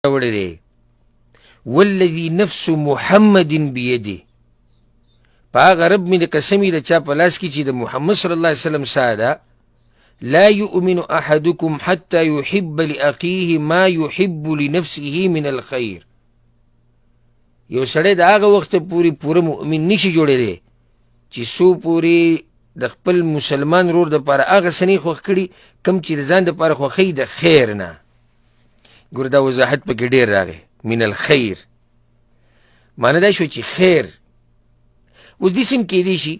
راوړی دی، والذي نفس محمد بيده، په هغه رب مې د قسم وي د چا په لاس کې چې د محمد صلی الله علیه وسلم ساه ده، لا يؤمن احدكم حتى يحب لاخيه ما يحب لنفسه من الخير. یو سړی د هغه وخته پورې پوره مؤمن نشي جوړېدی چې څو پورې د خپل مسلمان ورور دپاره هغه څه نه خوښ کړي کوم چې د ځان دپاره خوښوي د خیر نه. ګوره دا وضاحت پکې ډېر راغی، من الخیر معنی دا شو چې خیر. اوس داسې هم کېدی شي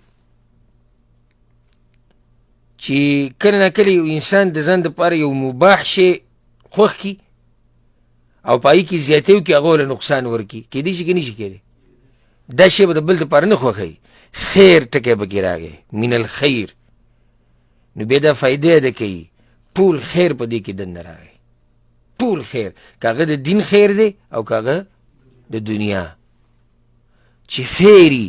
چې کله نا کله یو انسان د ځان دپاره یو مباح شی خوښ کړي او په هغې کې زیاتی وکړي، هغه له نقصان ورکړي، کېدی شي که نه شي کېدی؟ دا شی به د بل دپاره نه خوښوي، خیر ټکی پکې راغی، من الخیر، نو بیا دا فایده ادا کوي، ټول خیر په دې کې دننه راغی، ټول خیر، که هغه د دین خیر دی او که هغه د دنیا، چې خیري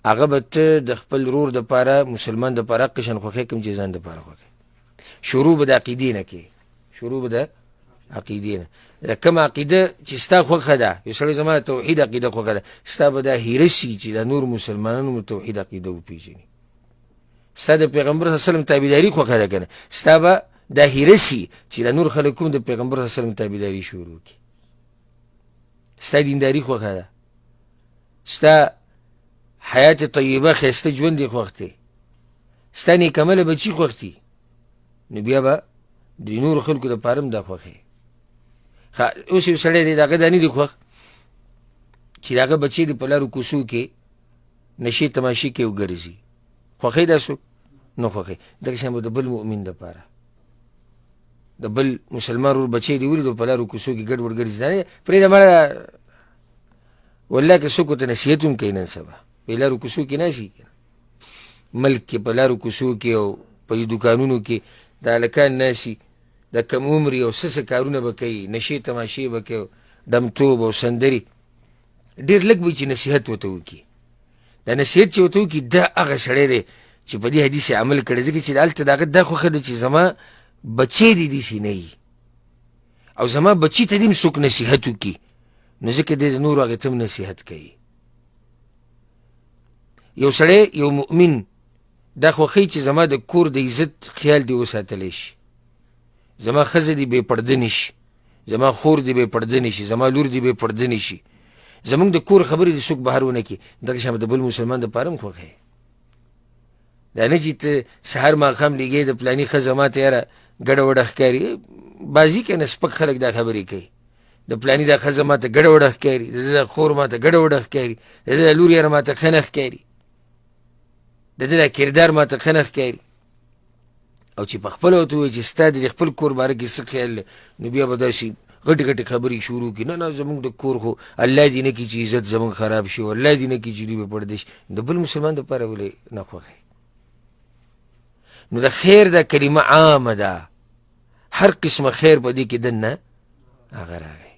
هغه به ته د خپل ورور دپاره، مسلمان دپاره هقه شان خوښوې کوم چې ځان دپاره خوښوې. شروع به د عقیدې نه کوې، شروع به د عقیدې نه، دا کومه عقیده چې ستا خوښه ده، یو سړی زما د توحید عقیده خوښه ده، ستا به دا هیره سي چې دا نور مسلمانانو مو توحید عقیده وپېژني. ستا د پیغمبر صلی الله علیه وسلم تابعداري خوښه ده که نه، ستا به دا هیره سي چې دا نور خلک هم د پیغمبر صلی الله علیه وسلم تابعداري شروع کړي. ستا دینداري خوښه ده، ستا حیات طیبه ښایسته ژوند یې خوښ دی، ستا نیکمله بچي خوښ دي، نو بیا به د نورو خلکو دپاره هم دا خوښوې. اوس یو سړی دی، د هغه دا نه دي خوښ چې د هغه بچی دې په لارو کوڅو کې نشې تماشې کې وګرځي، خوښوي دا څوک؟ نه خوښوي. دغه شان به د بل مؤمن دپاره، د بل مسلمان ورور بچی دې ولید په لارو کوڅو کې ګډ وډ ګرځي، دا پرېږده مړه، والله که څوک ورته نصیحت هم کوي نن سبا په لارو کوڅو کې ناست که ملک کې په لارو کوڅو کې او په دې دوکانونو کې د هلکان ناست د کم عمري او څه څه کارونه به کوي، نشې تماشې به کوي، ډمتوب او سندرې، ډېر لږ به چې نصیحت ورته وکړي. دا نصیحت چې ورته وکړي دا هغه سړی دی چې په دې حدیث یې عمل کړی، ځکه چې هلته د هغه دا خوښه ده چې زما بچی دې داسې نه وي او زما بچي ته دې هم څوک نصیحت وکړي، نو ځکه دی د نورو هغې ته هم نصیحت کوي. یو سړی یو مؤمن دا خوښوي چې زما د کور د عزت خیال دې وساتلی شي، زما ښځه دې بې پرده نه شي، زما خور دې بې پرده نه شي، زما لور دې بې پرده نه شي، زمونږ د کور خبرې دې څوک بهر ونه کړي، دغه شان به د بل مسلمان دپاره هم خوښوي. دا نه چې ته سهار ماښام لګې د پلاني ښځه ما ته یاره ګډه وډه ښکاري، بعضي که نه سپک خلک دا خبرې کوي، د پلاني دا ښځه ما ته ګډه وډه ښکاري، د ده دا خور ما ته ګډه وډه ښکاري، د ده دا لور یاره ما ته ښه نه ښکاري، د ده دا کردار ما ته ښه نه ښکاري. او چې په خپله ورته ووایي چې ستا د خپل کور باره کې څه خیال دی، نو بیا به داسې غټې غټې خبرې شروع کړي، نه نه زمونږ د کور خو الله دې نه کړي چې عزت زمونږ خراب شي، الله دې نه کړي چې دوی به پرده شي. د بل مسلمان دپاره ولې نه خوښوي؟ نو د خیر دا کلمه عامه ده، هر قسمه خیر په دې کې دننه هغه راغی.